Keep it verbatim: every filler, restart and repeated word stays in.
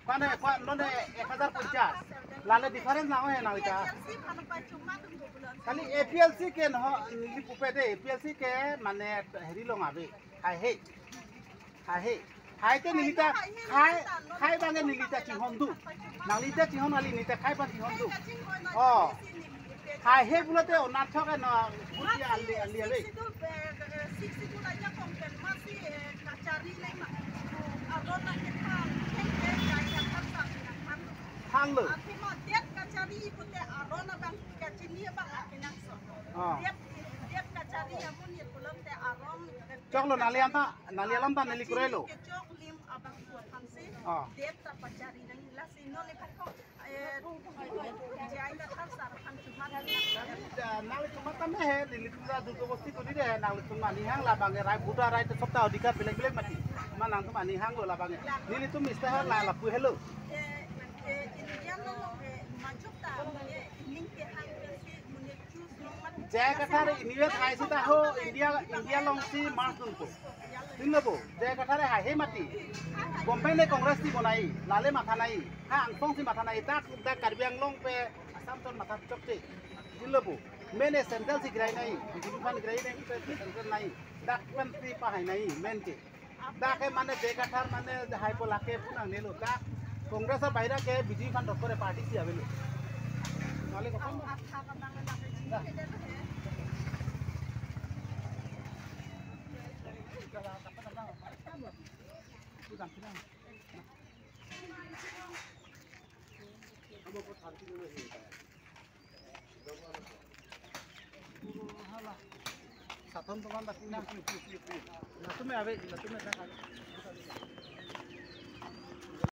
Kwane, kwane, nonte ek hajar ponchas. Lale difference nang-oi nang ita. Kali A P L C ke no, neli pupe de, A P L C ke mane heri along ave. Haihe. Haihe. Hai te neli ta, hai, hai abang ke neli ta chinghon do. Nangli ta chinghon kali, neli ta hai abang chinghon do. Oh. Haihe pulote onat thok no, buti ali, ali ave. Hanglo. Athema det kachari pute aron abang kachini abang akenangsot. Ah. Det, det kachari amonit pulote aron. Choklo, nangli anta, nangli alam ta neli kroilo. Kechok lim abang ko aphansi. Ah. Det ta pachari nang lasi non ephan ko, eh, J I Kathar sir aphan chumat. Nangli chumat tame he, nelitum ta jor jobosti kori de, nanglitum mani hang labang ke right, voter right, sobta odhikar belek belek mati. Ma nangtum mani hanglo labang ke. Nelitum mister ha la lapu helo. Eh, eh, India along, eh, majok ta, eh, ining kehang pensi, monit J I Kathar anyway hai seta ho India, India alongsi march dunpo. Chinilo bo, J I Kathar haihe mati. Government ne Congress si bonai, lale matha nai. Ha angsong si matha nai, dak, dak Karbi Anglong pe Assam ton matha chokche. Chinilo bo, main e central si girai nai, B J P aphan girai nai, central nai. Dak pen si pahai nai, main ke. Dak ke mane J I Kathar mane haipo lake pu nangnelo. Dak Congress abaira ke B J P aphan dokore party si avelo. Nale ko. Sathon teman dak na. Latum ave, latum dak.